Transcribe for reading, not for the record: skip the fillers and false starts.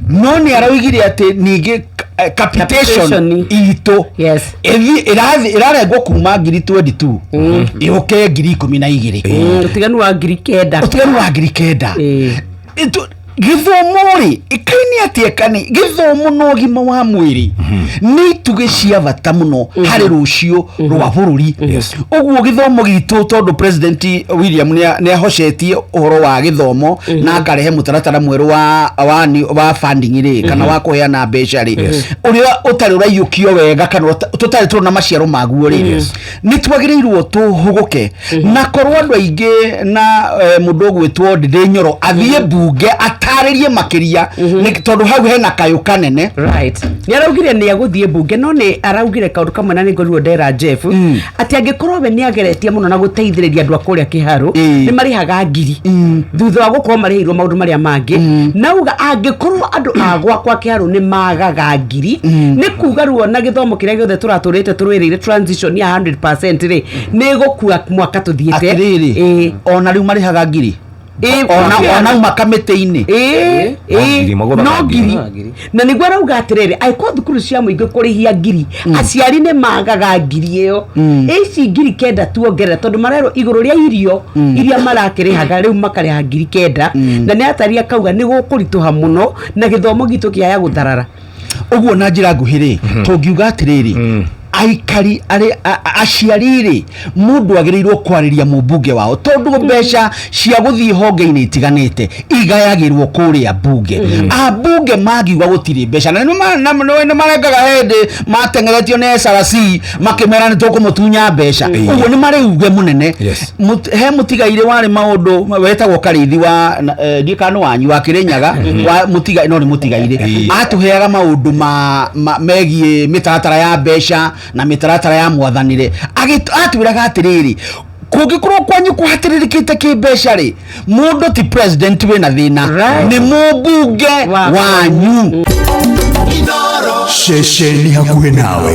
No nĩ araugire atĩ ningĩ capitation Capitation. itũ ĩrathiĩ ĩrarengwo kuma 22,000 ĩũke 12,000. Ũtiganu wa 9,000. Ũtiganu wa 9,000. Gĩthomo rĩ, ĩkaini atĩa kani gĩthomo na ũgima wa mwĩrĩ nĩ itugĩ cia bata mũno harĩ rũciũ rwa bũrũri. Ũguo gĩthomo gitũ, tondũ President William nĩ ahocetie ũhoro wa gĩthomo na akarehe mũtaratara mwerũ wa funding rĩ, kana wa kũheana mbeca rĩ, ũrĩa ũtarĩ ũraiyũkio wega kana tũtarĩ tũrona maciaro maguo rĩ, nĩ twagĩrĩirwo tũhũgũke na korwo andũ aingĩ na mũndũ ũgwĩtwo Ndĩndĩ Nyoro athiĩ mbunge atarĩrie makĩria, tondũ hau hena kayũ kanene. Right, nĩ araugire nĩ egũthiĩ mbunge, no nĩ araugire kaũndũ kamwe na nĩ ngorirwo ndera Jeff atĩ angĩkorwo we nĩ ageretie mũno na gũteithĩrĩria andũ a kũrĩa Kĩharũ, nĩ marĩhaga 1,000 thutha wa gũkorwo marĩhĩirwo maũndũ marĩa mangĩ, nauga angĩkorwo andũ a gwakwa Kĩharũ nĩ magaga 1,000, nĩ kuga ruo na gĩthomo kĩrĩa gĩothe tũratũrĩte tũrũĩrĩire transition ya 100% rĩ, nĩ gũkua mwaka tũthiĩte. Atĩrĩrĩ, ona rĩu marĩhaga 1,000 ona uma kamĩtĩ-inĩ. No 1,000, magũthaga no 1,000. 1,000. 1,000. Na nĩguo arauga atĩrĩrĩ, angĩkorwo thukuru cia mũingĩ kũrĩhia 1,000, aciari nĩ magaga 1,000 ĩyo, ici 9,000 tuongerera, tondũ marerwo igũrũ rĩa irio iria marakĩrĩhaga rĩu makarĩha 9,000, na nĩ atari akauga nĩ gũkũritũha mũno na gĩthomo gitũ kĩaya gũtharara. Ũguo na njĩra nguhĩ rĩ, tũngiuga atĩrĩrĩ, aikari arĩ aciari rĩ, mũndũ agĩrĩirwo kwarĩria mũmbunge wao, tondũ mbeca cia gũthiĩ honge-inĩ itiganĩte igayagĩrwo kũrĩa mbunge. Ambunge mangiuga gũtirĩ mbeca, na nĩ marengaga hĩndĩ mateng'eretio nĩ SRC makĩmera nĩ tũkũmũtunya mbeca. Ũguo nĩ marĩ uge mũnene. He mũtigairĩ warĩ maũndũ wetagwo Karĩithi wa ndiĩ kana nĩ wanyu wa Kĩrĩnyaga wa mũtiga, no nĩ mũtigairĩ atũheaga maũndũ ma megiĩ mĩtaratara ya mbeca na mĩtaratara ya mwathanĩre. Atwĩraga atĩrĩrĩ, kũngĩkorwo kwanyu kũhatĩrĩrĩkĩte kĩmbeca rĩ, mũndũ ti president wĩna thĩna, nĩ mũmbunge Wa- wanyu. Ceceni hakuhĩ nawe.